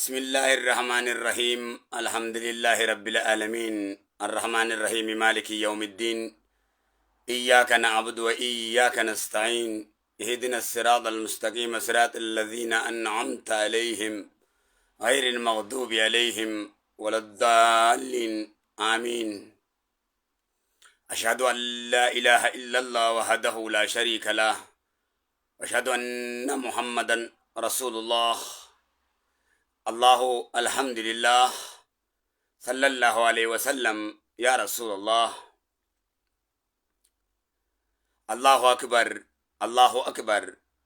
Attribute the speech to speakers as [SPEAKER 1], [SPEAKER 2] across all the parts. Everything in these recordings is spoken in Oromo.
[SPEAKER 1] بسم الله الرحمن الرحيم. الحمد لله رب العالمين الرحمن الرحيم مالك يوم الدين. إياك نعبد وإياك نستعين. اهدنا الصراط المستقيم، صراط الذين أنعمت عليهم غير المغضوب عليهم ولا الضالين، آمين. أشهد أن لا إله إلا الله وحده لا شريك له، وأشهد أن محمدا رسول الله. الله الحمد لله، صلى الله عليه وسلم يا رسول الله. الله أكبر، الله أكبر،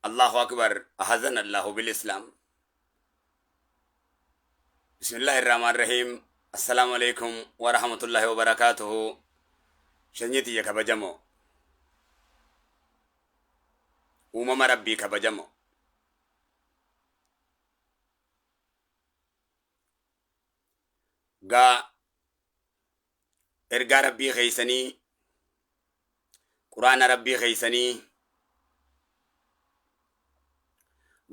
[SPEAKER 1] الله أكبر. أعزنا الله بالإسلام. بسم الله الرحمن الرحيم. السلام عليكم ورحمة الله وبركاته. Sanyii tiyya kabajamoo, uumama Rabbii kabajamoo, gaa ergaa Rabbii keeysanii, Quraana Rabbii keeysanii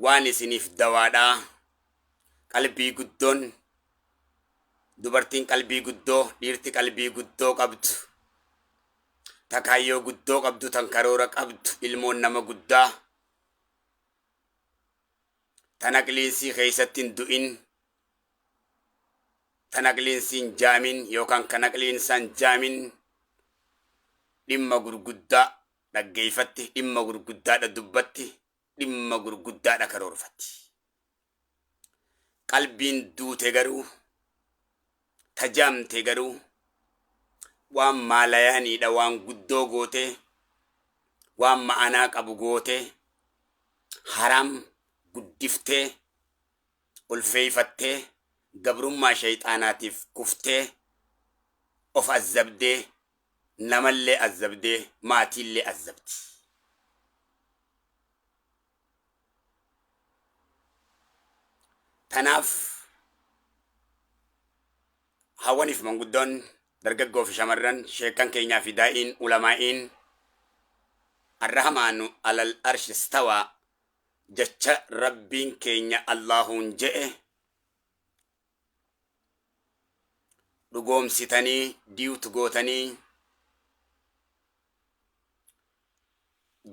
[SPEAKER 1] waan isiniif dawaadhaa. Qalbii guddoon, dubartiin qalbii guddoo, dhiirti qalbii guddoo qabdu, takaayyoo guddoo qabdu, tan karoora qabdu, ilmoon nama guddaa tan aqliinsii keeysatti hin du'in, tan aqliinsii hin jaamin yookaan kan aqliinsaan jaamin, dhimma gurguddaa dhaggeeyfatti, dhimma gurguddaadha dubbatti, dhimma gurguddaadha karoorfatti. Qalbiin duute garuu, tajaamte garuu, waan maalayaaniidha, waan guddoo goote, waan ma'anaa qabu goote, haraam guddiftee ulfeeyfattee, gabrummaa shayxaanaatiif kuftee, of azzabdee, namallee azzabdee, maatiillee azzabdi. Tanaaf hawwaniif manguddoon, dargaggoo fi shamarran, sheekkan keenyaa fi daa'iin, ulamaa'iin, Arrahmaanu alal arshi stawaa jecha Rabbiin keenya Allaahuun je'e dhugoomsitanii diiwtu gootanii,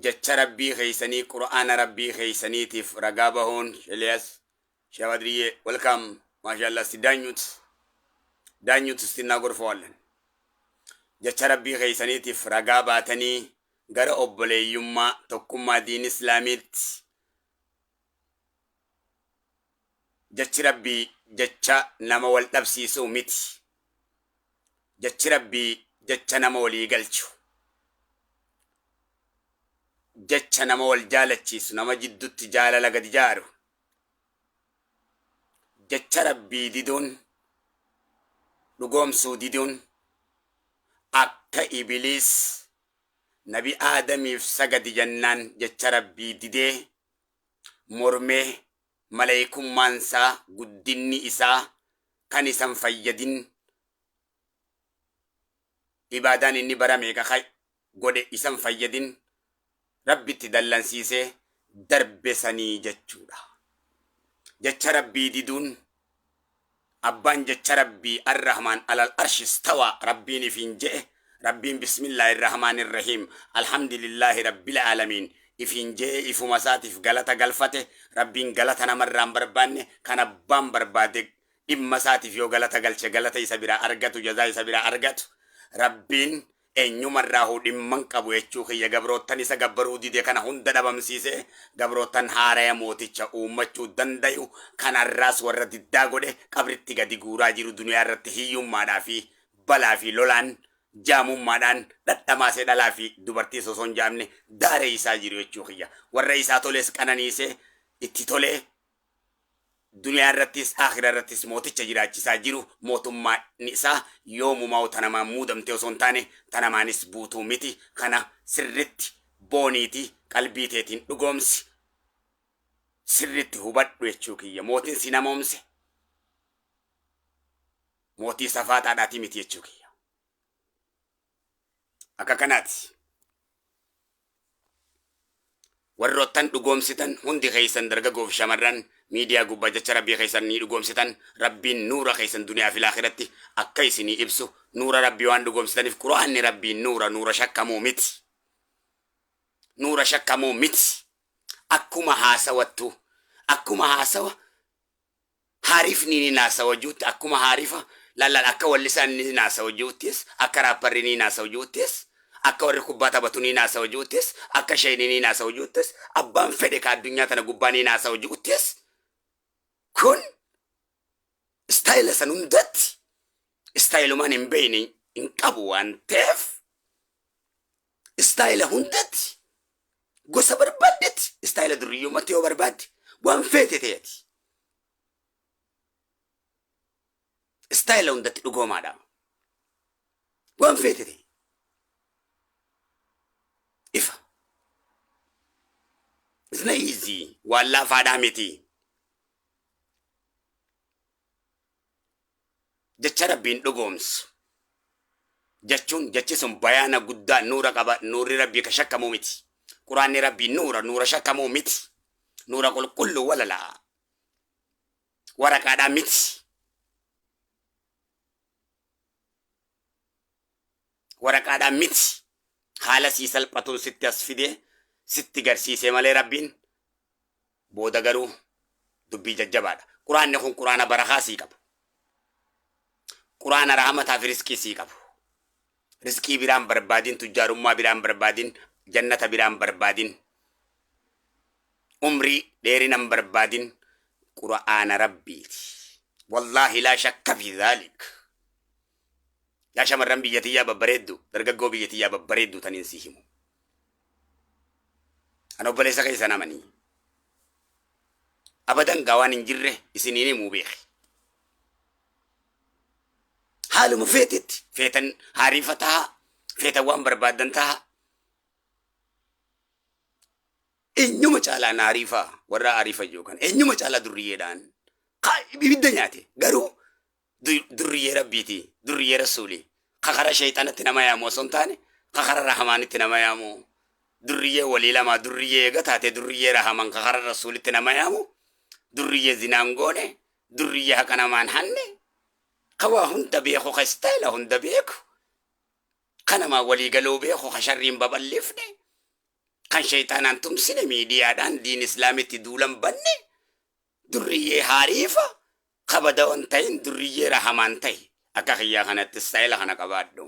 [SPEAKER 1] jecha Rabbii keeysanii, Qur'aana Rabbii keeysaniitiif ragaa bahuun. Eliyaas Shabadriye, welcome. Maashaallah. እስቲ ዳኙት፣ ዳኙት እስቲ፣ እናጎርፈዋለን። Jecha Rabbii keeysaniitiif ragaa baatanii gara obboleeyyummaa, tokkummaa diin Islaamiitti. Jechi Rabbii jecha nama wal dhabsiisuu miti. Jechi Rabbii jecha nama walii galchu, jecha nama wal jaalachiisu, nama jiddutti jaalala gadi jaaru. Jecha Rabbii diduun, dhugoomsuu diduun, akka Ibiliis Nabi Aadamiif sagadi jennaan jecha Rabbii didee mormee, maleeykummaan isaa, guddinni isaa kan isan fayyadin, ibaadaan inni bara meeqa godhe isan fayyadin, Rabbitti dallansiisee darbe sanii jechuudha. Jecha Rabbii diduun, abbaan jecha Rabbii Arrahmaan alal arshi stawaa Rabbiin ifiin je'e, Rabbiin bismillaahi irrahmaan irrahiim, alhamdulillaahi rabbil aalamiin ifiin je'e, ifuma isaatiif galata galfate. Rabbiin galata namarraa hin barbaanne. Kan abbaan barbaade dhimma isaatiif yoo galata galche galata isa biraa argatu, jazaa isa biraa argatu. Rabbiin eenyumarraahuu dhimman qabu jechuu kiyya. Gabroottan isa gabbaruu dide kana hunda dhabamsiisee, gabroottan haaraya mooticha uummachuu dandayu kanarraas warra diddaa godhe qabritti gadi guuraa jiru, duniyaa irratti hiyyummaadhaa fi balaa fi lolaan, jaamummaadhaan dhadhamaasee, dhalaa fi dubartii osoo hin jaamne daaree isaa jiru jechuu kiyya. Warra isaa tolees qananiisee, itti tolee, duniyaa irrattis aakhira irrattis mooticha jiraachisaa jiru. Mootummaan isaa yoomumaa tanamaan muudamte osoo hin taane tanamaanis buutuu miti. Kana sirritti booniiti qalbii teetiin dhugoomsi, sirritti hubadhu jechuu kiyya. Mootiin si namoomse mootii safaaxaadhaati miti jechuu kiyya. Akka kanaati. Warroottan dhugoomsitan hundi keessan, dargaggoo fi shamarran, Miidiyaa gubbaa jecha Rabbii keessan ni dhugoomsitan. Rabbiin nuura keessan duniyaa fi laakiratti akka isinii ibsu, nuura Rabbii waan dhugoomsitaniif. Quraanni Rabbiin nuura, nuura shakkamuu miti. Nuura shakkamuu miti. Akkuma haasawattu, akkuma haasawa haarifni ni naasawa juutti, akkuma haarifa lallal, akka wallisaan ni naasawa juuttis, akka raapparri ni naasawa juuttis, akka warri kubbaa taphatu ni naasawa juuttis, akka sheeyni ni naasawa juuttis, abbaan fedhe ka addunyaa tana gubbaa ni naasawa juuttis, kun istaayila san hundatti istaayilumaan hin beeyne hin qabu waan ta'eef, istaayila hundatti, gosa barbaaddetti, istaayila durriyyummatti yoo barbaadde, waan feete ta'eeti. Istaayila hundatti dhugoomaadha. Waan feete ta'e. Ifa. It's not easy. Waan laafaadhaa miti. Jecha Rabbiin dhugoomsu jechuun, jechi sun bayaana guddaa nuura qaba. Nuurri Rabbii ka shakkamuu miti. Quraanni Rabbii nuura, nuura shakkamuu miti. Nuura qulqulluu walalaa. Waraqaadhaa miti. Waraqaadhaa miti. Haala sii salphatuun sitti as fidee sitti garsiisee malee, Rabbiin booda garuu dubbii jajjabaadha. Quraanni kun quraana barakaa sii qabu. Quraana rahamataa fi riskii sii qabu. Riskii biraan barbaadin, tujjaarummaa biraan barbaadin, jannata biraan barbaadin, umrii dheerinan barbaadin, qura'aana Rabbiiti. Wallaahi laa shakka fi dhaalik. Yaa shamarran biyya tiyyaa babbareeddu, dargaggoo biyya tiyyaa babbareeddu, taniin si himu. An obboleessa keessan amanii. Abadan gaa waan hin jirre isiniin himuu beeki. Haaluma feetetti feetan haariifa taha, feetan waan barbaaddan taha. Eenyuma caalaa haariifa warra haariifa yookaan eenyuma caalaa durriyyeedhaan ibidda nyaate, garuu durriyyee Rabbiiti, durriyyee Rasuuli, kakara sheexanatti nama yaamu osoo hin taane kakara rahamaanitti nama yaamu, durriyyee walii lamaa, durriyyee eega taate durriyyee rahaman kakara Rasuulitti nama yaamu, durriyyee zinaan goone, durriyyee haqa namaan hanne, ka waa hunda beeku, ka istaayila hunda beeku, ka namaa walii galuu beeku, ka sharriin babal'ifne, kan sheexaanaan tumsine, miidiyaadhaan diin Islaamitti duulan banne, durriyyee haariifa kabadawan ta'in, durriyyee rahamaan ta'e akka kiyyaa kanatti istaayila kana qabaadhu.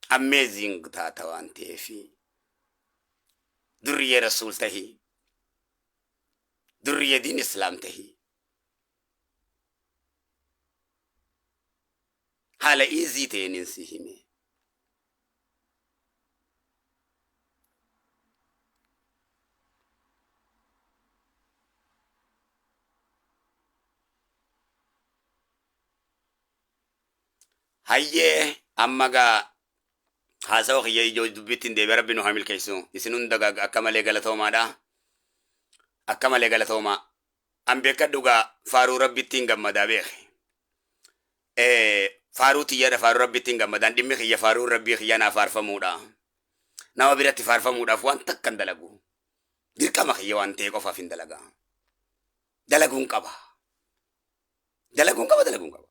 [SPEAKER 1] Amazing taata waan ta'eefi, durriyyee Rasuul tahi, durriyyee diin Islaam tahi. Haala easy ta'een si hime. Hayyee, amma gaa haasawa kiyya ijoo dubbitti hin deebi'e. Rabbi nu haa milkeessu. Isin hunda gaa akka malee galatoomaadha. Akka malee galatoomaa. An beekadhu gaa, faaruu Rabbittiin gammadaa beeke. Faaruu tiyyadha, faaruu Rabbittiin gammadaan. Dhimmi kiyya faaruun Rabbii kiyya naa faarfamuudha. Nama biratti faarfamuudhaaf waan takka hin dalagu. Dirqama kiyya waan ta'e qofaaf hin dalagaa. Dalaguun qaba. Dalaguun qaba, dalaguun qaba.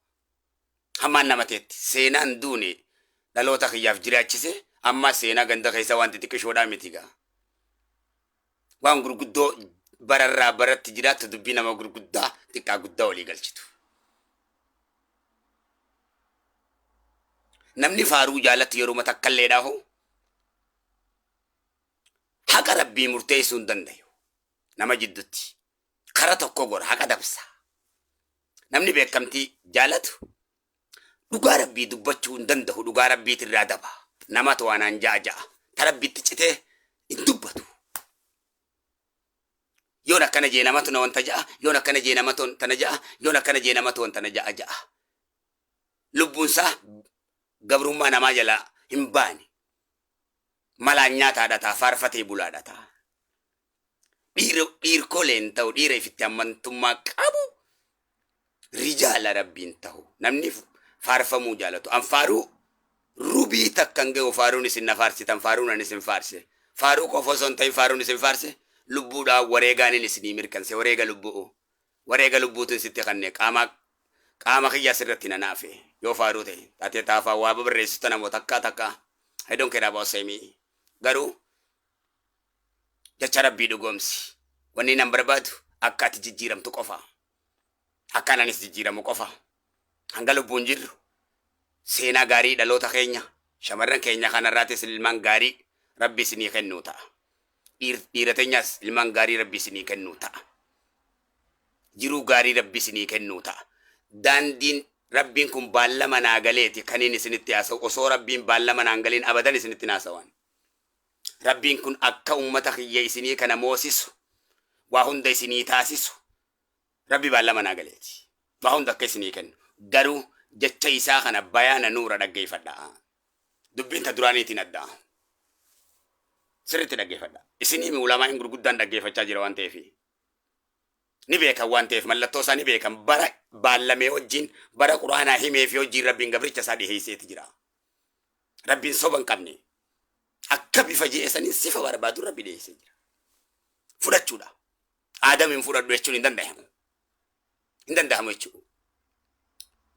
[SPEAKER 1] Hammaan nama ta'etti seenaan duune dhaloota kiyyaaf jiraachise, amma seenaa ganda keessa waan xixiqqishoodhaa miti gaa. Waan gurguddoo bararraa baratti jiraattu, dubbii nama gurguddaa xiqqaa guddaa walii galchitu. Namni faaruu jaalatu yeroo takkallee dhaahu haqa Rabbii murteessuu hin dandayu. Nama jiddutti kara tokko gora, haqa dabsa. Namni beekamtii jaalatu dhugaa Rabbii dubbachuu hin danda'u, dhugaa Rabbiitirraa daba. Namatu waanaan ja'a ja'a. Ta Rabbitti citee hin dubbatu. Yoon akkana jee namatu na wanta ja'a, yoon akkana jee namatu tana ja'a, yoon akkana jee namatu wanta na ja'a ja'a. Lubbuunsaa gabrummaa namaa jalaa hin baane. Malaan nyaataadha ta'a, faarfatee bulaadha ta'a. Dhiirkoleen ta'u, dhiira ifitti amantummaa qabu, rijaala Rabbiin ta'u. Namni faarfamuu jaalatu. An faaruu rubii takka hin ga'u faaruun isin na faarsitan, faaruun ani isin faarse. Faaruu qofa osoo hin ta'in faaruun isin faarse. Lubbuudhaan wareegaanin isinii mirkanse, wareega lubbu'u. Wareega lubbuutin sitti kanne, qaama qaama kiyya asirratti na naafe. Yoo faaruu ta'e taatee taafaa waa babarreessitu namoo takkaa takkaa. I don't care about semi. Garuu jecha Rabbii dhugoomsi. Wanni nan barbaadu akka ati jijjiiramtu qofa. Akka anis jijjiiramu qofa. Hanga lubbuun jirru seenaa gaarii dhaloota keenya, shamarran keenya kanarraatis ilmaan gaarii Rabbi isinii kennuu ta'a. Dhiira teenyaas ilmaan gaarii Rabbi isinii kennuu ta'a. Jiruu gaarii Rabbi isinii kennuu ta'a. Daandiin Rabbiin kun baallama naa galeeti kaniin isinitti haasa'u. Osoo Rabbiin baallama naan galiin abadan isinitti haasawan. Rabbiin kun akka ummata kiyya isinii kana moosisu, waa hunda isinii taasisu, Rabbi baallama naa galeeti. Waa hunda akka isinii kennu. Garuu jecha isaa kana bayaana nuura dhaggeeffadhaa. Dubbiin ta duraaniitiin addaa. Sirriitti dhaggeeffadha. Isinii ulamaan gurguddaan dhaggeeffachaa jira waan ta'eef. Ni beekan waan ta'eef, mallattoo isaa ni beekan. Bara baallamee wajjin, bara Quraanaa himee fi wajjin Rabbiin gabricha isaa dhiheesseeti jira. Rabbiin soba hin qabne. Akka bifa je'esaniin sifa barbaadu Rabbi dhiheessee jira. Fudhachuudha. Aadam hin fudhadhu jechuun hin danda'amu. Hin danda'amu jechuudha.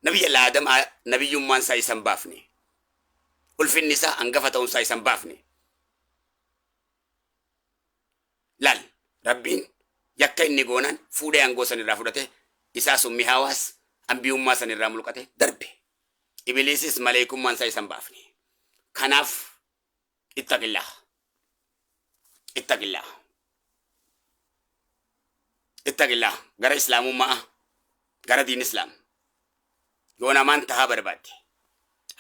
[SPEAKER 1] Nabiyya Aadam nabiyyummaan isaa isa hin baafne. Ulfinni isaa hangafa ta'uun isaa isa hin baafne. Laal, Rabbiin yakka inni goonaan fuudhee aangoo san irraa fudhate, isaa summi hawaas ambiyummaa san irraa mulqate darbe. Ibiliisis maleekummaan isaa isa hin baafne. Kanaaf ittaqillah. Ittaqillah. Ittaqillah. Gara Islaamummaa, gara diin Islaam. Yoo namaan tahaa barbaadde.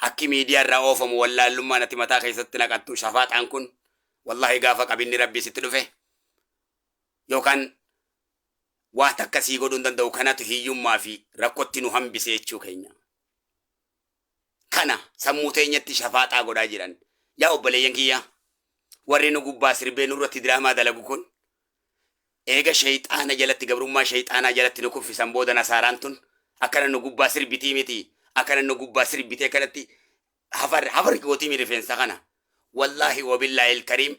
[SPEAKER 1] Akki miidiyaa irraa oofamu wallaallummaan ati mataa keessatti naqattu shafaaxaan kun, wallahi gaafa qabinni Rabbii sitti dhufe yookaan waa takka sii godhuu hin danda'u. Kanatu hiyyummaa fi rakkotti nu hambise jechuu keenya. Kana sammuu teenyatti shafaaxaa godhaa jiran. Yaa obboleeyyan kiyya, warri nu gubbaa sirbee nurratti diraamaa dalagu kun eega shayxaana jalatti, gabrummaa shayxaanaa jalatti nu kuffisan booda, nasaaraan tun akkana nu gubbaa sirbitii miti, akkana nu gubbaa sirbitee kanatti hafar hafar gootii mi rifeensa kana. Wallaahi wabillaahi ilkariim,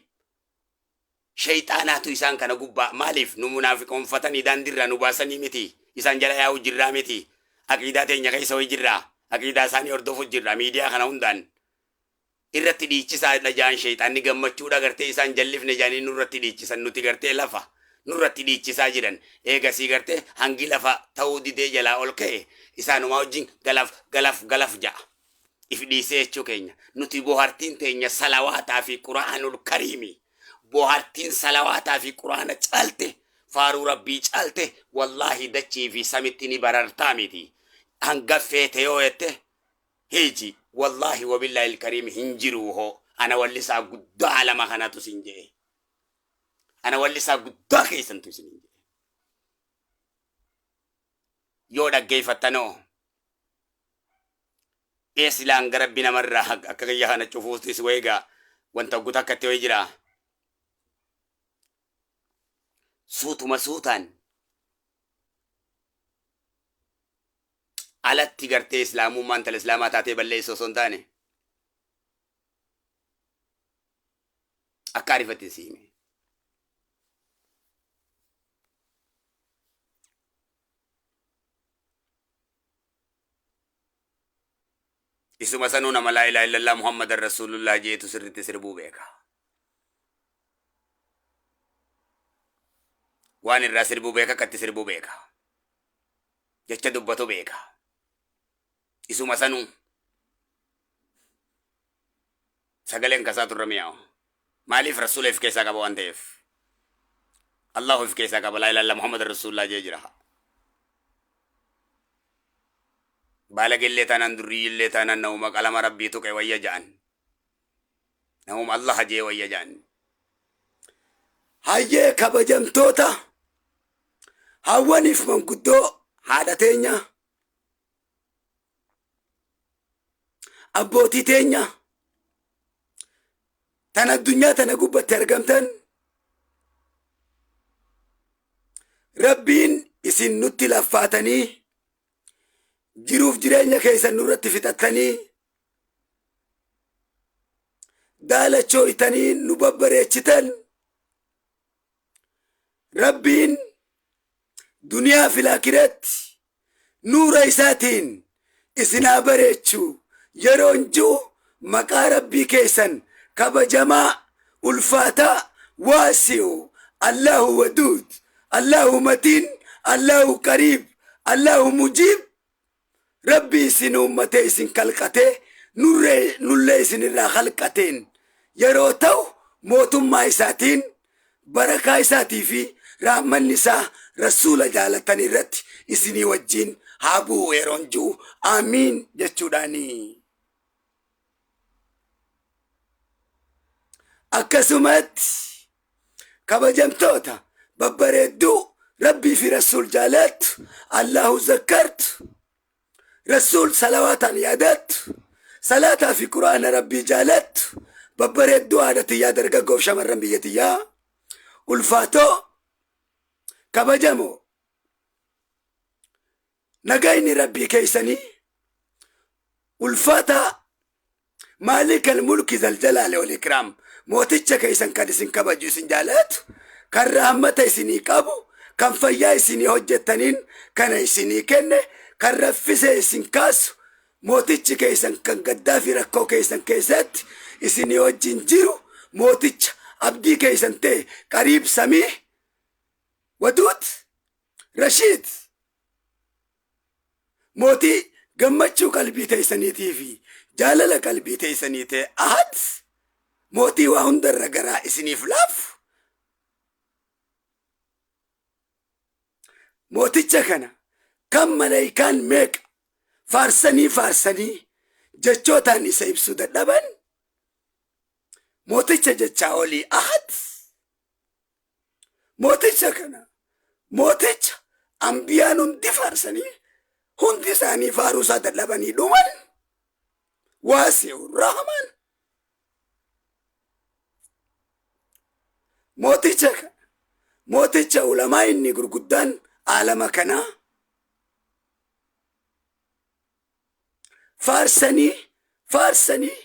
[SPEAKER 1] shayxaanaatu isaan kana gubbaa. Maaliif nu munaafiqoonfatanii daandiirraa nu baasanii miti? Isaan jala yaa'u jirraa miti? Aqiidaa teenya keessa wayi jirraa? Aqiidaa isaanii hordofu jirra. Miidiyaa kana hundaan irratti dhiichisaa dhajaan shayxaanni gammachuudha gartee isaan jallifne jaanii nurratti dhiichisan. Nuti gartee lafa nurratti dhiichisaa jiran. Eegasii gartee hangi lafa ta'uu didee jalaa ol ka'e isaanumaa wajjin galaf galaf galaf ja'a if dhiisee jechuu keenya. Nuti bohartiin teenya salawaataa fi Quraanul Kariimi. Bohartiin salawaataa fi Quraana caalte, faaruu Rabbii caalte, wallaahi dachii fi samitti ni barartaa miti. Hanga feete yoo jette hiiji, wallaahi wabillaahi ilkariimi, hin jiruu. Hoo ana wallisaa guddaa alama kanatu sin jedhe, ana wallisaa guddaa keessantu isin jedhe. Yoo dhaggeeffattanoo silaan gara Rabbi namarraa akka kiyya kana cufuutis wayigaa wanta guta akkatti wayi jira. Suutuma suutaan alatti gartee Islaamummaan tala Islaamaa taatee balleessu osoo hin taane akka arifatin si hime. Isuma sanuu nama laa ilaaha illallah Muhammadan Rasuulullah jeetu sirritti sirbuu beeka. Waan irraa sirbuu beeka, akkatti sirbuu beeka. Jecha dubbatu beeka. Isuma sanuu sagaleen kasaa turre mi'aawa. Maaliif? Rasuula if keessaa qaba waan ta'eef. Allahu if keessaa qaba, laa ilaaha illallah Muhammadan Rasuulullah jee jira. Baalagellee taanaan, durriyyillee taanaan, namuma qalama Rabbii tuqe wayya ja'an. Namuma Allah jee wayya ja'an. Hayyee, kabajamtoota hawwaniif manguddoo, haadha teenya, abbootii teenya tan addunyaa tana gubbatti argamtan, Rabbiin isin nutti laffaatanii jiruuf jireenya keessan nurratti fixattanii daalachooytanii nu babbareechitan. Rabbiin duniyaa fi laakiratti nuura isaatiin isin haa bareechu yeroon ji'u maqaa Rabbii keessan kabajamaa ulfaataa waasi'u Allahu waduud Allahu matiin Allahu qariib Allahu mujiib Rabbii isin uummatee isin kalqatee nullee isin irraa kalqateen yeroo ta'u mootummaa isaatiin barakaa isaatii fi rahmanni isaa rasuula jaalatan irratti isinii wajjin haa bu'u yeroon ji'u aamiin jechuudhaani. Akkasumatti kabajamtoota babbareedduu Rabbii fi Rasuul jaalattu Allahu zakkartu Rasuul salawaataan yaadattu salaataa fi quraana Rabbii jaalattu babbareedduu haadha tiyyaa dargaggoof shamarran biyya tiyyaa ulfaatoo kabajamoo nagayni Rabbii keeysanii ulfaataa maalikal mulki zaljalaale wal ikraam mooticha keeysan kan isin kabaju isin jaalatu kan rahmata isinii qabu kan fayyaa isinii hojjettaniin kana isinii kenne kan raffisee isin kaasu mootichi keeysan kan gaddaa fi rakkoo keeysan keessatti isinii wajjin jiru mooticha abdii keeysan ta'e qariib samii waduut rashiid mootii gammachuu qalbii teessaniitii fi jaalala qalbii teessanii ta'e ahad mootii waa hundarra garaa isiniif laafu mooticha kana kan malaayikaan meeqa faarsanii faarsanii jechootaan isa ibsuu dadhaban mooticha jechaa olii ahad mooticha kana mooticha ambiyaan hundi faarsanii hundi isaanii faaruu isaa dadhabanii dhuman waasi'u rahman mooticha kana mooticha ulamaa inni gurguddaan aalama kanaa faarsanii faarsanii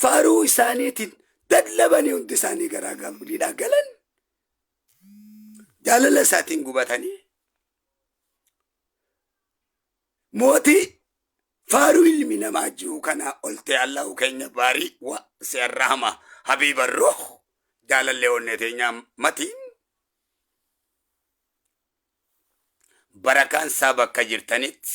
[SPEAKER 1] faaruu isaaniitiin dadhabanii hundi isaanii garaa gabriidhaa galan jaalala isaatiin gubatanii mootii faaruu ilmi namaa jiru kanaa ol ta'e Allahu keenya baarii wa seerrahama habiiba ruuh jaalallee onnee teenyaa matiin barakaan isaa bakka jirtanitti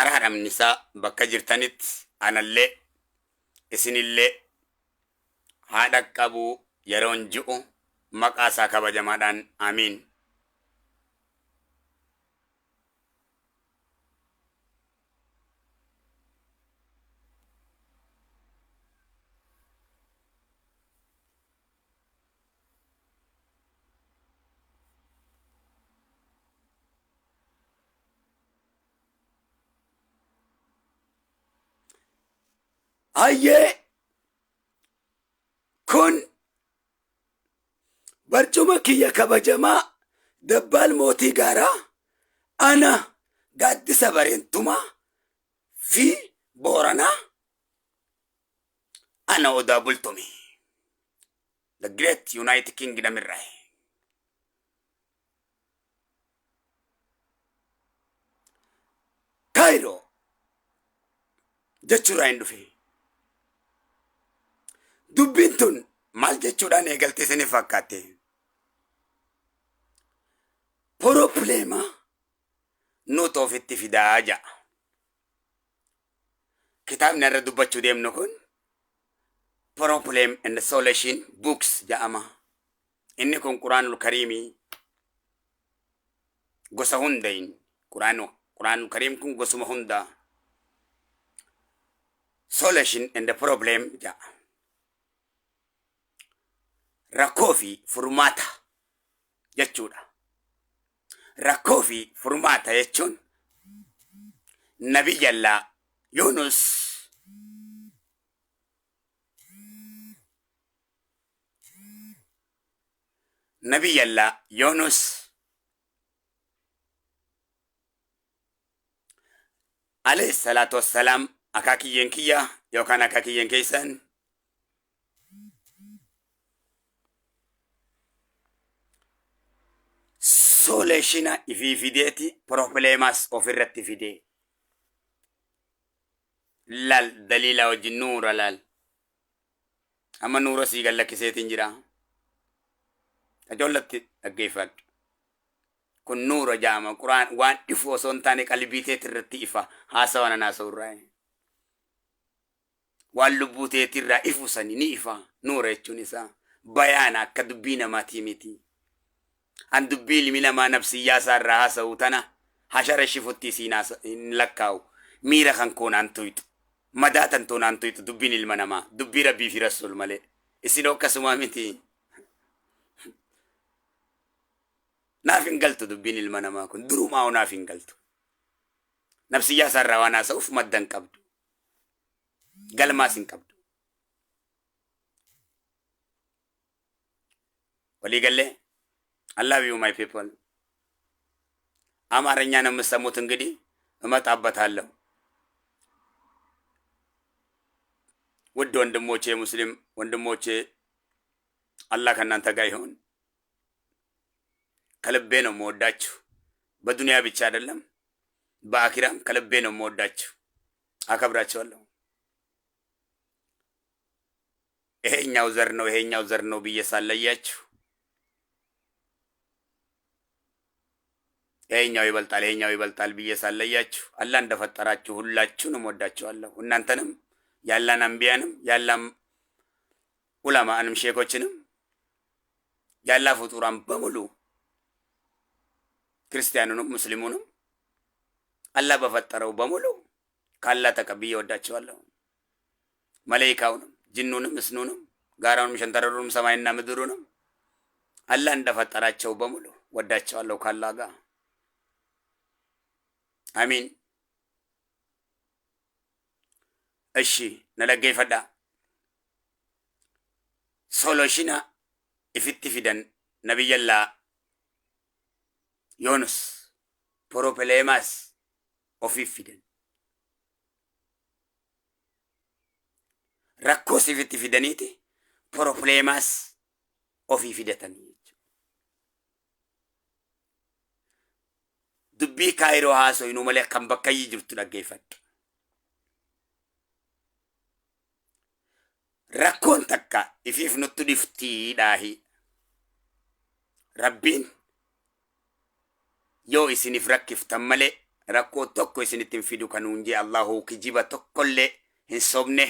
[SPEAKER 1] araaramni isaa bakka jirtanitti anallee isinillee haa dhaqqabuu yeroon ji'u maqaa isaa kabajamaadhaan amiin. Hayyee kun barcuma kiyya kabajamaa dabbaal mootii gaaraa ana gaaddisa bareentumaa fi booranaa ana odaa bultume the great united kingdom irraa Kaayiroo jechuurraa hin dhufe. Dubbiin tun maal jechuudhaan eegalte isiniif fakkaatte? Poropileema nuti ofitti fidaa ja'a. Kitaabni irra dubbachuu deemnu kun Problem and Solution Books jedhama. Inni kun Quraanul Kariimii gosa hundayin Quraanul Kariim kun gosuma hundaa Solution and Problem jedha. Rakkoo fi furmaata jechuudha. Rakkoo fi furmaata jechuun Nabiyyallaa Yunus Nabiyyallaa Yunus alayhi salaatu wassalaam akaakiyyeen kiyya yookaan akaakiyyeen keessan Solutiona ifii fideeti problemas ofirratti fidee. Laal, daliila wajjin nuura laal. Amma nuura sii gallakkiseetiin jira. Qacollatti dhaggeeffadhu. Kun nuura jaama. Quraan waan ifu osoo hin taane qalbii teeti irratti ifa. Haasawa nan haasa'u irraa. Waan lubbuu teetirraa ifu sani ni ifa. Nuura jechuun isaa bayaana, akka dubbii namaatii miti. An dubbii ilmi namaa nafsiyyaa isaa irraa haasa'u tana hashara shifutti isiin hin lakkaa'u. Miira kan koo naan tuyxu. Madaa tan too naan tuyxu dubbiin ilma namaa. Dubbii Rabbii fi Rasuul malee. Isin akkasumaa miti. Naaf hin galtu dubbiin ilma namaa kun. Durumaa naaf hin galtu. Nafsiyyaa isaa irraa waan haasa'uuf madda hin qabdu. Galmaas hin qabdu. Walii gallee? I love you, my people. አማርኛ ነው የምትሰሙት፣ እንግዲህ እመጣበታለሁ። ውድ ወንድሞቼ፣ ሙስሊም ወንድሞቼ፣ አላህ ከእናንተ ጋር ይሁን። ከልቤ ነው የምወዳችሁ። በዱንያ ብቻ አይደለም፣ በአኺራም ከልቤ ነው የምወዳችሁ፣ አከብራችኋለሁ። ይሄኛው ዘር ነው፣ ይሄኛው ዘር ነው ብዬ ሳለያችሁ፣ ይሄኛው ይበልጣል፣ ይሄኛው ይበልጣል ብዬ ሳለያችሁ፣ አላህ እንደፈጠራችሁ ሁላችሁንም ወዳችኋለሁ። እናንተንም፣ ያላን አንቢያንም፣ ያላን ኡለማንም፣ ሼኮችንም፣ ያላ ፍጡራን በሙሉ፣ ክርስቲያኑንም ሙስሊሙንም፣ አላህ በፈጠረው በሙሉ ካላህ ተቀብዬ ወዳችኋለሁ። መላኢካውንም፣ ጅኑንም፣ እስኑንም፣ ጋራውንም፣ ሸንተረሩንም፣ ሰማይና ምድሩንም አላህ እንደፈጠራቸው በሙሉ ወዳቸዋለሁ ካላህ ጋር። አሚን። እሺ፣ na dhaggeeffadhaa. Solutiona ifitti fidan nabiyyallaa Yoonus, problemas ofiif fidan. Rakkoos ifitti fidaniiti problemas ofii fidatanii jechuudha. Dubbii Kaayiroo haasoyinuu malee kan bakkayyii jirtu dhaggeeffadhu. Rakkoon takka ifiif nutti dhiftii dhaahi. Rabbiin yoo isiniif rakkiftan malee rakkoo tokko isinitti hin fidu kanuun jee Allahu kijiba tokkollee hin sobne.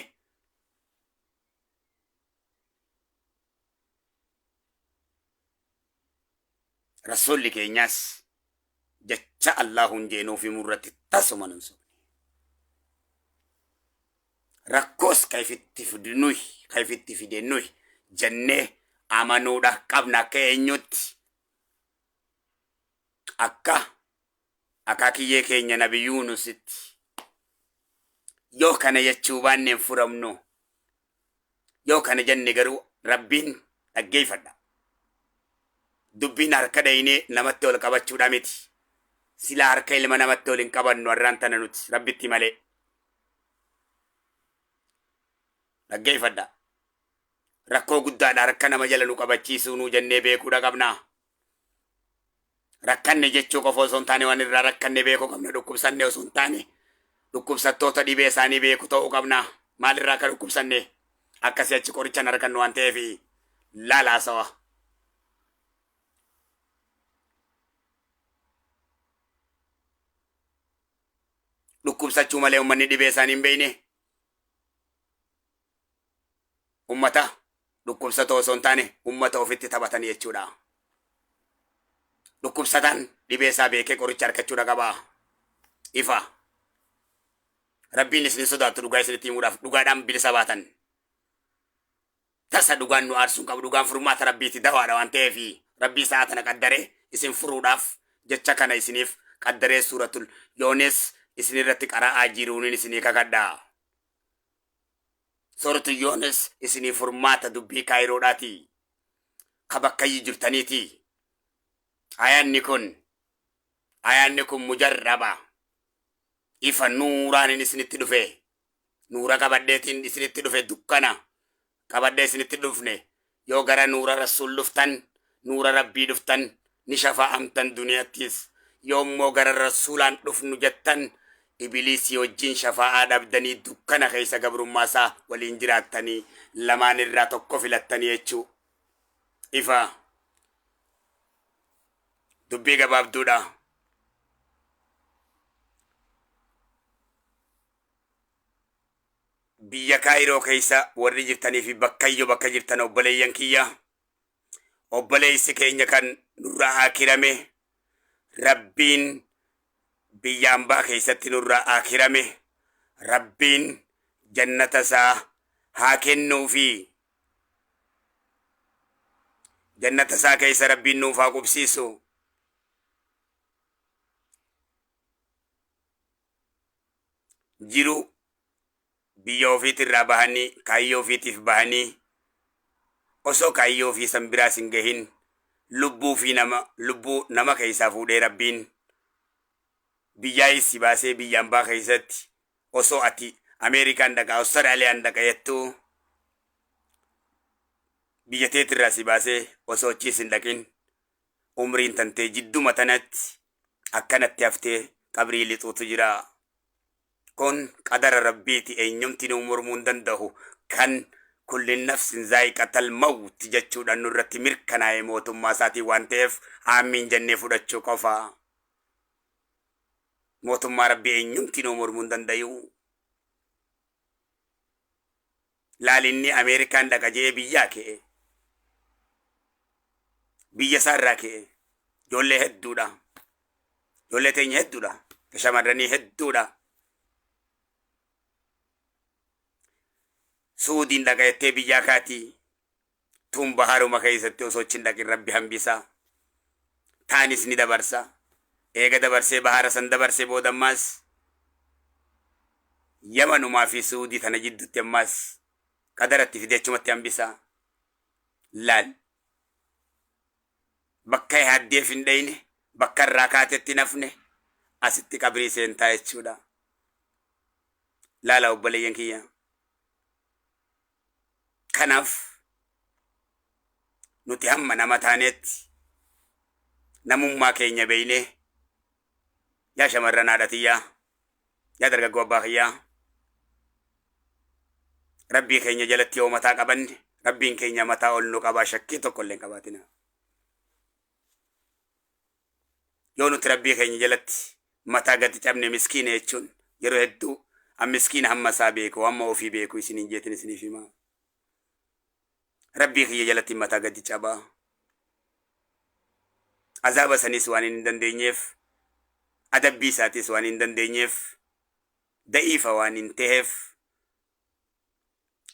[SPEAKER 1] Rasuulli keenyaas jecha Allahu jee nuuf himuu irratti tasuma nun sobne. Rakkoos ka ifitti fidu nuyi, ka ifitti fide nuyi jennee amanuudha qabna. Akka eenyutti? Akka akaakiyyee keenya Nabi Yuunusitti. Yoo kana jechuu baanne hin furamnu. Yoo kana jenne garuu Rabbiin dhaggeeffadha. Dubbiin harka dhaynee namatti ol qabachuudha miti. Silaa harka ilma namatti ol hin qabannu har'aan tana nuti Rabbitti malee. Dhaggeeffadha. Rakkoo guddaadha harka nama jala nu qabachiisuu nuu jennee beekuudha qabna. Rakkanne jechuu qofa osoo hin taane waan irraa rakkanne beekuu qabna. Dhukkubsanne osoo hin taane dhukkubsattoota dhibee isaanii beeku ta'uu qabna. Maalirraa akka dhukkubsanne akkasii achi qoricha hin argannu waan ta'eef laalaa sawa. Dhukkubsachuu malee uummanni dhibee isaanii hin beekne ummata dhukkubsatoo osoo hin taane ummata ofitti taphatan jechuudha. Dhukkubsataan dhibee isaa beekee qoricha argachuudha qaba. Ifa. Rabbiin isin sodaattu dhugaa isinitti himuudhaaf dhugaadhaan bilisa baatan. Tasa dhugaan nu aarsuun qabu, dhugaan furmaata Rabbiiti, dawaadha waan ta'eef Rabbii sa'a tana qaddaree isin furuudhaaf jecha kana isiniif qaddaree suuratul Yoonis isinirratti qara'aa jiruunin isinii kakadha. Suuratul Yoonis isinii furmaata dubbii Kaayiroodhaati. Ka bakkayyii jirtaniiti. Ayaanni kun mujarraba. Ifa nuuraan inni isinitti dhufe. Nuura qabadheetiin isinitti dhufe, dukkana qabadhee isinitti dhufne. Yoo gara nuura Rasuul dhuftan, nuura Rabbii dhuftan, Ni shafaa'amtan duniyattis. Yoommoo gara Rasuulaan dhufnu jettan Ibiliisii wajjin shafaa'aa dhabdanii dukkana keessa gabrummaa isaa waliin jiraattanii lamaan irraa tokko filattanii jechuu. Ifa. Dubbii gabaabduudha. Biyya Kaayiroo keessa warri jirtanii fi bakkayyo bakka jirtan obboleeyyan kiyya. Obboleessi keenya kan nurraa aakirame Rabbiin biyya ambaa keessatti nurraa aakirame Rabbiin jannata isaa haa kennuufi. Jannata isaa keessa Rabbiin nuuf haa qubsiisu. Jiru biyya ofiitirraa bahanii kaayyoo ofiitiif bahanii osoo kaayyoo ofii san biraas hin gahin lubbuu fi nama lubbuu nama keessaa fuudhee Rabbiin biyyaayis si baasee biyya ambaa keessatti osoo ati Ameerikaan dhaqa Awustiraaliyaan dhaqa jettuu biyya teetirraa si baasee osoo achiis hin dhaqin umriin tantee jidduma tanatti akkanatti haftee qabrii lixuutu jira. Kun qadara Rabbiiti eenyumti nuu mormuu hin dandahu kan kulli nafsin zaa'iqatal mawt jechuudhaan nurratti mirkanaa'e mootummaa isaatiin waan ta'eef aamiin jennee fudhachuu qofa. Mootummaa Rabbii eenyumti nuu mormuu hin dandayu. Laal inni Ameerikaan dhaqa je'ee biyyaa ke'e. Biyya isaa irraa ke'e. Ijoollee hedduudha. Ijoollee teenya hedduudha. Shamarranii hedduudha. Suudiin dhaqa jettee biyyaa kaatii. Tun baharuma keessatti osoo achi hin dhaqin Rabbi hambisa. Taanis ni dabarsa. Eega dabarsee bahara san dabarsee booda ammaas Yamanumaa fi Suudii tana jidduutti ammaas qadaratti fidee achumatti hambisa. Laal. Bakka yaaddeef hin dhayne, bakka irraa kaatetti hin hafne, asitti qabrii seentaa jechuudha. Laala obboleeyyan kiyya. Kanaaf nuti hamma nama taanetti namummaa keenya beeynee yaa shamarran haadha tiyyaa yaa dargaggoo abbaa kiyyaa Rabbii keenya jalatti yoo mataa qabanne Rabbiin keenya mataa ol nu qabaa shakkii tokko illee hin qabaatina. Yoo nuti Rabbii keenya jalatti mataa gadi cabne miskiina jechuun yeroo hedduu an miskiina hamma isaa beeku hamma ofii beeku isiniin jeetin isiniif hima. Rabbii kiyya jalatti mataa gadi cabaa. Azaaba saniis waan hin dandeenyeef adabbii isaatis waan hin dandeenyeef da'iifa waan hin teheef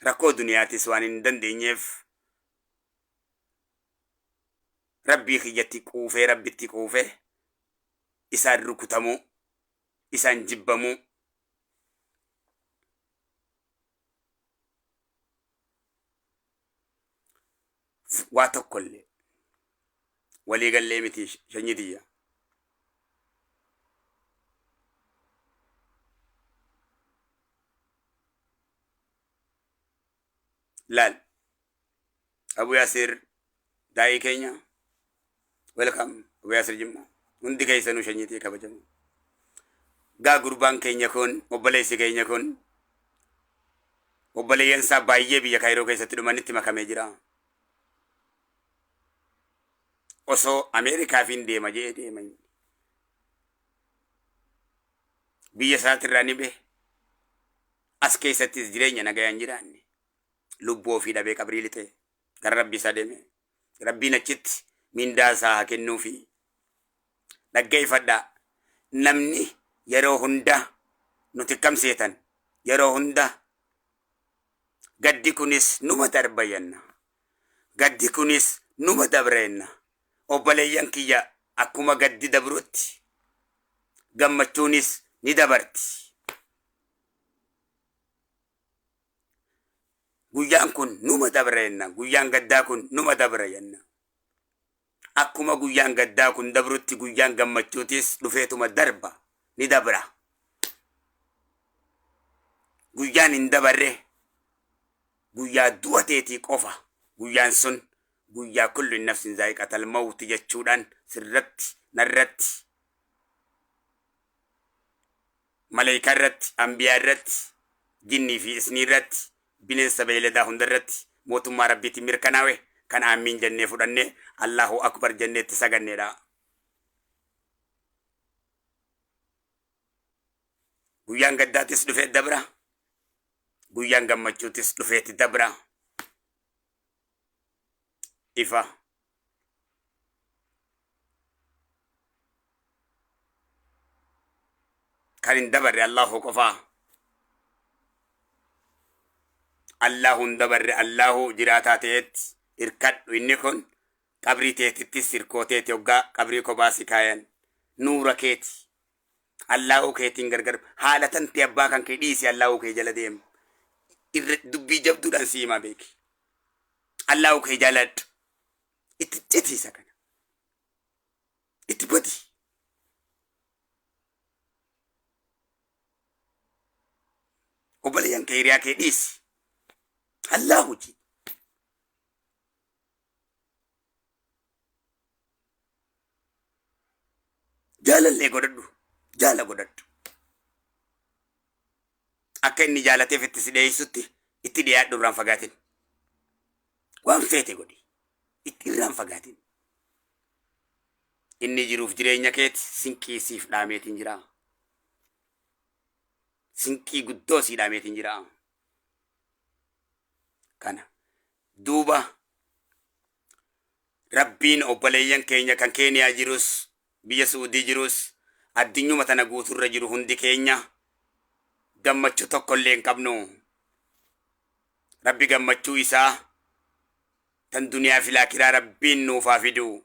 [SPEAKER 1] rakkoo duniyaatis waan hin dandeenyeef Rabbii kiyyatti quufee Rabbitti quufe isaan rukutamuu isaan jibbamuu waa tokkollee walii gallee miti shanyii tiyya. Laal Abu Yaasir daa'ii keenya welcome Abu Yaasir Jimma hundi keessanuu shanyii tiyya kabajamu. Gaa gurbaan keenya kun obboleessi keenya kun obboleeyyan isaa baay'ee biyya Kaayiroo keessatti dhumanitti makamee jira. Osoo Ameerikaaf hin deema jedhee deema inni. Biyya isaatirraa ni bahe. As keessattis jireenya nagayaan jiraanne. Lubbuu ofii dhabee qabrii lixe. Gara Rabbii isaa deeme. Rabbiin achitti mindaa isaa haa kennuufi. Dhaggeeffadhaa. Namni yeroo hunda nuti akkam seetan yeroo hunda gaddi kunis numa darba jenna. Gaddi kunis numa dabra jenna. Obboleeyyan kiyya akkuma gaddi dabrutti gammachuunis ni dabarti. Guyyaan kun numa dabra jenna. Guyyaan gaddaa kun numa dabra jenna. Akkuma guyyaan gaddaa kun dabrutti guyyaan gammachuutis dhufeetuma darba ni dabra. Guyyaan hin dabarre guyyaa du'a teetii qofa. Guyyaan sun Guyyaa kullu nafsin zaa'iqatal mawti jechuudhaan sirratti, narratti, maleekaa irratti, ambiyaa irratti, jinnii fi isnii irratti, bineensa beeyladaa hunda irratti mootummaa Rabbiitiin mirkanaawe kan aamiin jennee fudhannee Allahu akbar jennee itti saganneedha. Guyyaan gaddaatis dhufee dabra. Guyyaan gammachuutis dhufeeti dabra. Ifa. Kan hin dabarre Allahu qofaa. Allahu hin dabarre, Allahu jiraataa ta'etti hirkadhu. Inni kun qabrii teetittis hirkoo teeti, hoggaa qabrii kophaa si kaayan nuura keeti. Allahu keetiin gargar haala tantee abbaa kan kee dhiisi, Allahu kee jala deemu. Irra dubbii jabduudhaan si himaa beeki. Allahu kee jaaladhu. Itti citiisa kana. Itti badi. Obboleeyyan kee, hiriyaa kee dhiisi. Allahu ji. Jaalallee godhadhu. Jaala godhadhu. Akka inni jaalateef itti si dhiyeessutti itti dhiyaadhu, irraan fagaatin. Waan feete godhi. Itti irraan fagaatin. Inni jiruuf jireenya keeti sinqii siif dhaameetiin jira. Sinqii guddoo sii dhaameetiin jira. Kana duuba Rabbiin obboleeyyan keenya kan Keeniyaa jirus, biyya Suudii jirus, addunyuma tana guuturra jiru hundi keenya gammachuu tokko illee hin qabnu. Rabbi gammachuu isaa tan duniyaa fi laakiraa Rabbiin nuuf haa fidu.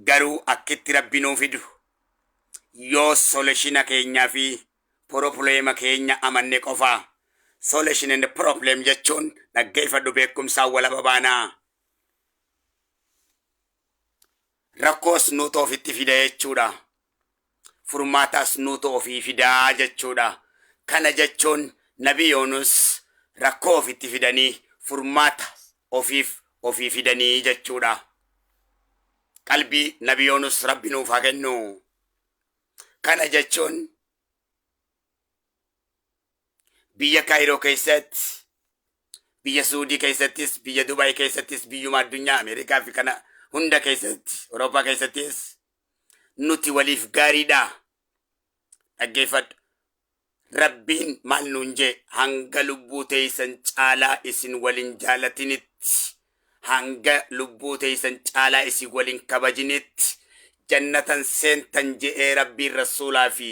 [SPEAKER 1] Garuu akkitti Rabbi nuu fidu yoo solution keenyaa fi problem keenya amanne qofa. Solution and problem jechuun, dhaggeeffadhu, beekumsaan walaba baanaa. Rakkoos nuutu ofitti fida jechuudha. Furmaataas nuutu ofii fidaa jechuudha. Kana jechuun Nabi Yoonus rakkoo ofitti fidanii furmaata ofiif ofii fidanii jechuudha. Qalbii Nabi Yoonus Rabbi nuuf haa kennu. Kana jechuun biyya Kaayiroo keessatti, biyya Suudii keessattis, biyya Dubaay keessattis, biyyuma addunyaa Ameerikaa fi kana hunda keessatti, Awurooppaa keessattis nuti waliif gaariidha. Dhaggeeffadhu. Rabbiin maal nuun jee? Hanga lubbuu teessan caalaa isin walin jaalatinitti, hanga lubbuu teessan caalaa isin walin kabajinitti jannatan seentan je'ee Rabbiin rasuulaa fi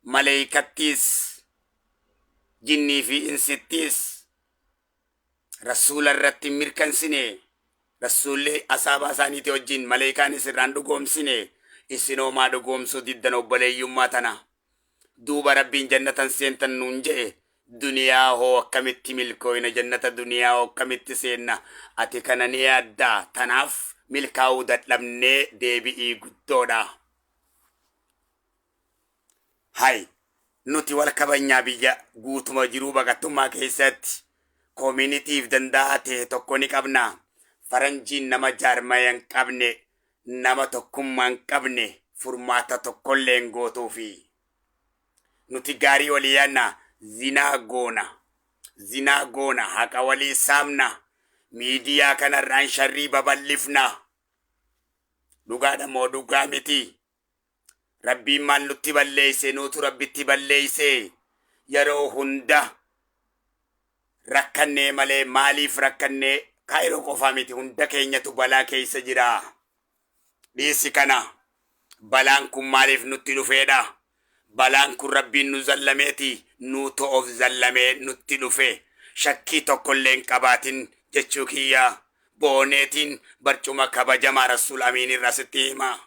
[SPEAKER 1] maleeykattiis, jinnii fi insittiis rasuula irratti mirkansine. Rasuulli asaabaa isaaniiti wajjin maleeykaanis irraan dhugoomsine. Isinoo maa dhugoomsuu diddan obboleeyyummaa tana? Duuba Rabbiin jannatan seentan nuun je'e, duniyaa hoo akkamitti milkooyna? Jannata duniyaa hoo akkamitti seenna? Ati kana ni yaaddaa? Tanaaf milkaa'uu dadhabnee deebi'ii guddoodha. Hay, nuti wal kabajnaa. Biyya guutuma jiruu baqattummaa keessatti communityiif danda'aa ta'e tokko ni qabna. Faranjiin nama jaarmaya hin qabne, nama tokkummaa hin qabne furmaata tokkollee hin gootuufi. Nuti gaarii walii yaadna, zinaa goona. Zinaa goona, haqa walii saamna. Miidiyaa kanarraan sharrii babal'ifna. Dhugaadha moo dhugaa miti? Rabbiin maal nutti balleeyse? Nuutu Rabbitti balleeyse. Yeroo hunda rakkannee malee maaliif rakkannee? Kaayiroo qofaa miti, hunda keenyatu balaa keessa jira. Dhiisi kana. Balaan kun maaliif nutti dhufeedha? Balaan kun Rabbiin nu zallameeti? Nuutu of zallamee nutti dhufe. Shakkii tokkollee hin qabaatin jechuu kiyya. Booneetiin barcuma kabajamaa Rasuul Amiin irraa sitti hima.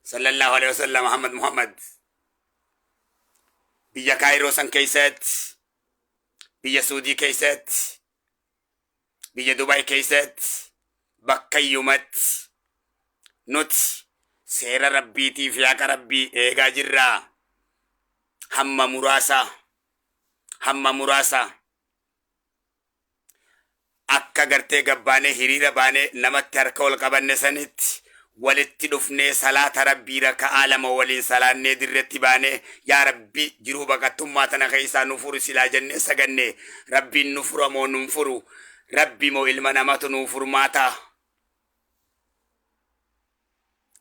[SPEAKER 1] Sallallahu alaihi wasallam Muhammad Muhammad. Biyya Kaayiroo san keessatti, biyya Suudii keessatti, biyya Dubaay keessatti, bakka iyyumatti nuti seera Rabbiitii fi haqa Rabbii eegaa jirra. Hamma muraasa, hamma muraasa. Akka gartee gabbaanee hiriira baanee namatti harka ol qabanne sanitti walitti dhufnee salaata Rabbii raka'aa lama waliin salaannee dirretti baanee, yaa Rabbi, jiruu baqattummaa tana keessaa nu furi silaa jennee saganne, Rabbiin nu fura moo nun furu? Rabbi moo ilma namatu nuu furmaata?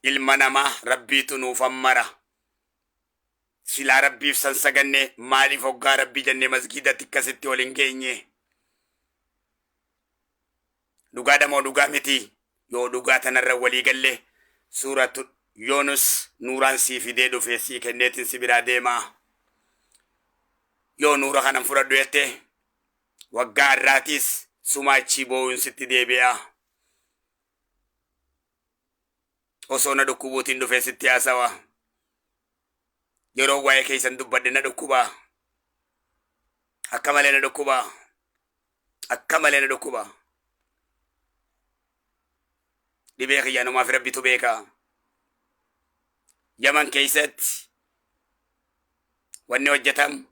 [SPEAKER 1] Ilma namaa Rabbiitu nuuf ammara. Silaa Rabbiif san saganne, maaliif hoggaa Rabbi jenne masgiidatti akkasitti ol hin geenye? Dhugaadha moo dhugaa miti? Yoo dhugaa tanarra walii galle, suuratu Yoonus nuuraan sii fidee dhufe sii kenneetiin si biraa deema. Yoo nuura kanan fudhadhu jette, waggaa har'aatiis sumaa achii boo'uun sitti deebi'a. Osoo na dhukkubuutiin dhufee sitti haasawa. Yeroo waa'ee keessan dubbadhe na dhukkuba. Akka malee na dhukkuba. Akka malee na dhukkuba. Dhibee kiyya anumaaf Rabbitu beeka. Yaman keessatti wanni hojjetamu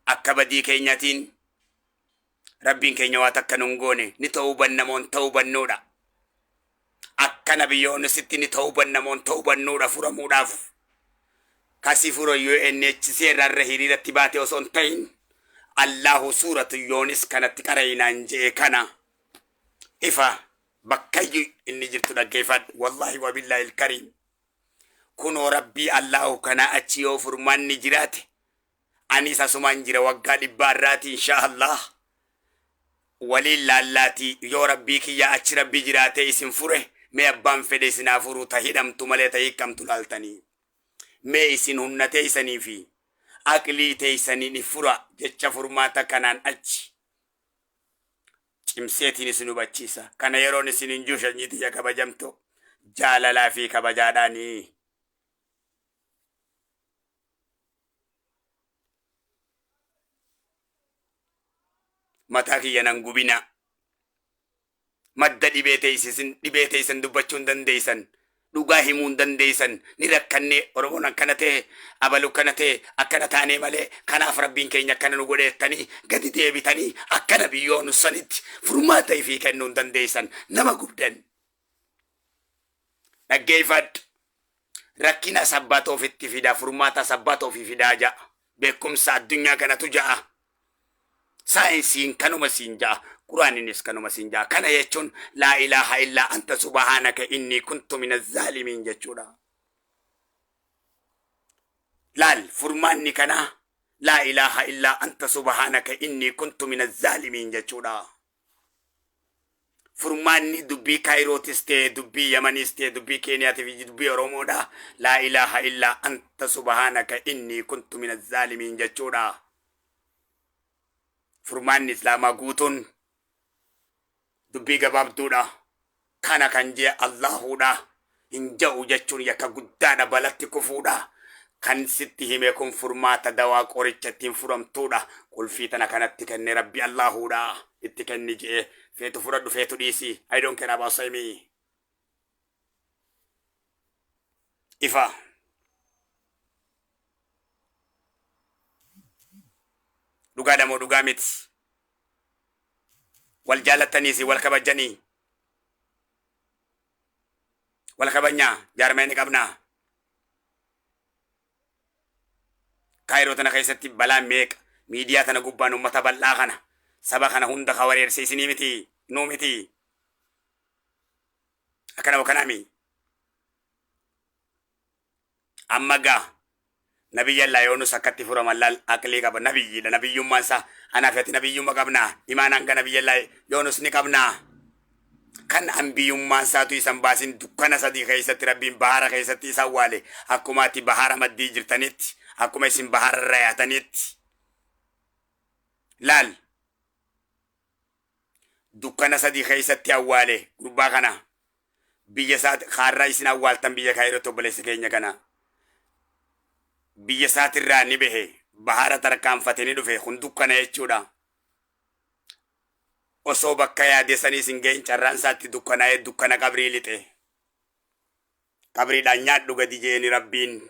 [SPEAKER 1] akka badii keenyatiin Rabbiin keenya waa takka nun goone, ni tawbannamoon tawbannuudha. Akka Nabi Yoonusitti ni tawbannamoon tawbannuudha furamuudhaaf. Kasi fura UNHCR irra hiriiratti baate osoo hin ta'in, Allahu suuratu Yoonis kanatti qara'inaan je'e kana ifa bakkayyuu inni jirtu dhaggeeffadhu. Wallahi wabillahi ilkariim. Kunoo Rabbii Allahu kanaa achi yoo furmaanni jiraate, anis asumaan jira waggaa 100 irraati, insha Allah waliin laallaatii. Yoo Rabbii kiyya achi Rabbii jiraatee isin fure, mee abbaan fedhe isin haa furu, ta hidhamtu malee ta hiikkamtu laaltanii. Mee isin humna teeysanii fi aqlii teeysaniin if fura jecha furmaata kanaan achi cimseetiin isin hubachiisa. Kana yeroon isin hin jiru, sanyii tiyya kabajamto, jaalalaa fi kabajaadhaanii. Mataa kiyya nan gubinaa. Madda dhibee teessisin, dhibee teessan dubbachuu hin dandeessan. Dhugaa himuu hin dandeessan. Ni rakkannee, Oromoon akkana ta'e, abalu akkana ta'e, akkana taanee malee, kanaaf Rabbiin keenya akkana nu godheettanii gadi deebitanii akkana biyyoon sanitti furmaata ifii kennuu hin dandeessan. Nama gubdan. Dhaggeeffadhu. Rakkina sabbaata ofitti fida, furmaata sabbaata ofii fidaa ja'a. Beekumsa addunyaa kanatu ja'a. Saayinsiin kanuma siin ja'a. Quraaninis kanuma siin ja'a. Kana jechuun laa ilaaha illaa anta subhaanaka innii kuntu mina zaalimiin jechuudha. Laal, furmaanni kanaa laa ilaaha illaa anta subhaanaka innii kuntu mina zaalimiin jechuudha. Furmaanni dubbii Kaayirootis ta'e, dubbii Yamaniis ta'e, dubbii Keeniyaatii fi dubbii Oromoodha. Laa ilaaha illaa anta subhaanaka innii kuntu mina zaalimiin jechuudha. Furmaanni Islaamaa guutuun dubbii gabaabduudha. Kana kan jee Allaahuudha. Hin ja'u jechuun yakka guddaadha, balatti kufuudha. Kan sitti hime kun furmaata, dawaa, qoricha ittiin furamtuudha. Qulfii tana kanatti kenne Rabbi Allaahuudha. Itti kenni je'e, feetu fudhadhu, feetu dhiisi. I don't care about say me. Ifa. Dhugaadha moo dhugaa miti? Wal jaalattaniisi wal kabajjanii. Wal kabajnaa, jaarmaya ni qabnaa. Kaayiroo tana keessatti balaa meeqa miidiyaa tana gubbaan ummata bal'aa kana, saba kana hunda ka wareerse isinii miti, nuu miti. Akkana wakanaami. Amma gaa Nabiyyallaa Yoonus akkatti furaman laal. Aqlii qaba, nabiyyiidha. Nabiyyummaan isaa, anaaf ati nabiyyumma qabna. Imaan hanga Nabiyyallaa Yoonus ni qabna. Kan anbiyyummaan isaatu isan baasin, dukkana 3 keessatti Rabbiin bahara keessatti isa awwaale. Akkuma ati bahara maddii jirtanitti, akkuma isin bahara irra yaatanitti. Laal, dukkana 3 keessatti awwaale gurbaa kana. Biyya isaa kaarraa isin awwaaltan, biyya Kaayirootti obboleessa keenya kana. Biyya isaatirraa ni bahe, bahara tarkaanfate, ni dhufe. Kun dukkana jechuudha. Osoo bakka yaade saniis hin gahin, carraan isaatti dukkanaa'ee dukkana qabrii lixe. Qabriidhaan nyaadhu gadi jeeni Rabbiin.